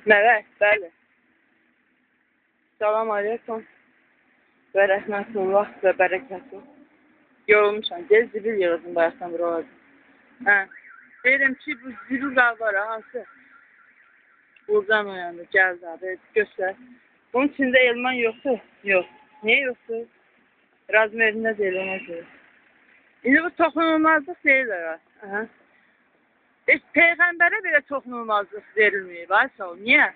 Mələk, bəli. Salam aleykum və rəhmətullah və bərəkətuh. Yorulmuşam. Gel zibil yığılsın bayaqdan buralarda. Hə. Deyirəm ki, bu zibil var, hansı? Buradan o yanda. Gəldi abi, göstər. Bunun içində elman yoxdur? Yox. Niyə yoxdur? Razmerində deyil, ona görə. İndi bu toxunulmazlıq deyirlər. Aha. Heç peyğəmbərə belə toxunulmazlıq verilməyib. Ay sağ ol. Niyə?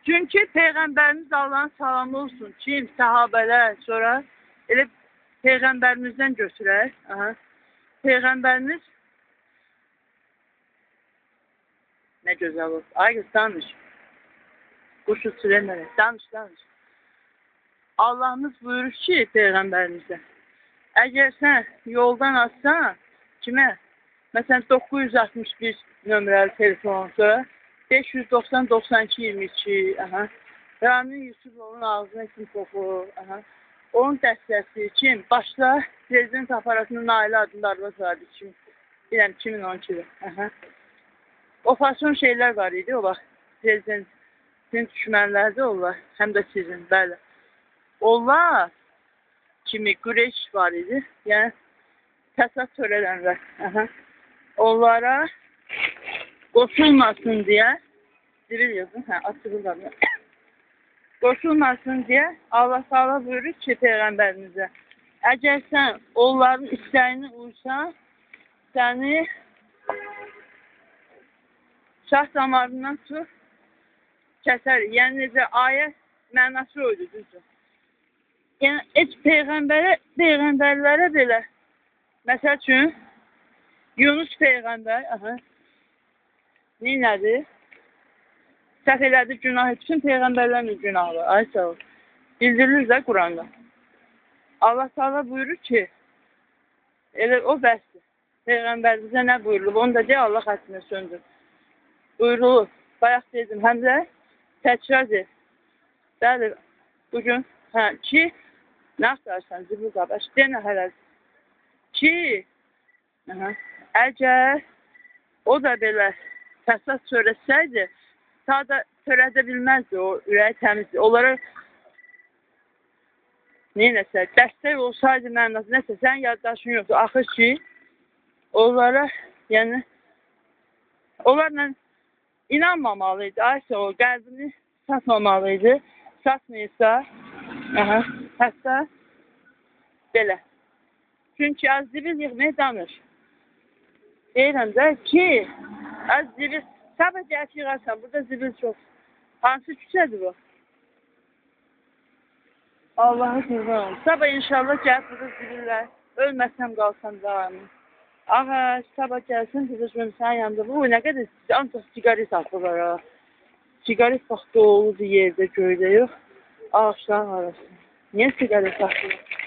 Çünki Peyğəmbərimiz Allahın salamı olsun. Kim? Səhabələr, sonra elə Peyğəmbərimizdən götürər. Aha. Peyğəmbərimiz nə gözəl olsun. Ay qız, danış. Quş uçur eləmə. Danış, danış. Allahımız buyurur ki, Peyğəmbərimizə, əgər sən yoldan atsan, kimə? Məsələn, 961 nömrəli telefon, sonra 590 92 22, aha. Ramin Yusufovun ağzına kim toxur, aha. Onun dəstəsi kim? Başda prezident aparatının Nailə adında arvad vardı, kim? Biləm, 2012-də. Aha. O fason şeylər var idi o vaxt. Prezidentin düşmənləri də onlar, həm də sizin, bəli. Onlar kimi Qureyş var idi, yəni fəsad törədənlər. Aha. Onlara qoşulmasın deyə, zibil yazın, hə, açılır var. Qoşulmasın deyə Allah Taala buyurur ki, Peyğəmbərimizə, əgər sən onların istəyini uysan, səni şah damarından tut, kəsərik. Yəni necə ayə mənası oydu, düzdür. Yəni heç peyğəmbərlərə belə, məsəl üçün, Yunus peyğəmbər, aha, neynədi? Səhv elədi, günah, bütün peyğəmbərlərin günahı var. Ay sağ ol. Bildirilir də Quranda. Allah Taala buyurur ki, elə o bəsdir. Peyğəmbərimizə nə buyurulub, onu da deyə Allah xətrinə söndür. Buyurulur. Bayaq dedim, həm də təkrar et. Bəli, bugün, hə, ki, nə axtarırsan, zibil qardaş, denə hələ ki, aha, əgər o da belə fəsad törətsəydi, ta da törədə bilməzdi, o ürəyi təmizdir. Onlara neynəsə, dəstək olsaydı mənası, nəsə, sənin yaddaşın yoxdur. Axır ki, onlara, yəni, onlarla inanmamalı idi. Aysa o, qəlbini satmamalı idi. Satmayırsa, aha, hətta belə. Çünki az zibil yığmaya danış. Deyirəm də ki, az zibil, sabah gəlib yığarsan, burada zibil çox. Hansı küçədir bu? Allah'a qurban olsun. Sabah inşallah gəlib burada zibillər. Ölməsəm qalsam daimi. Ağac, sabah gəlsin, burada sənin yanında. Bu nə qədər, ancaq siqaret atırlar ha. Siqaret bax doludur yerdə, göydə yox. Ağaçların arasında. Niyə siqaret atırlar?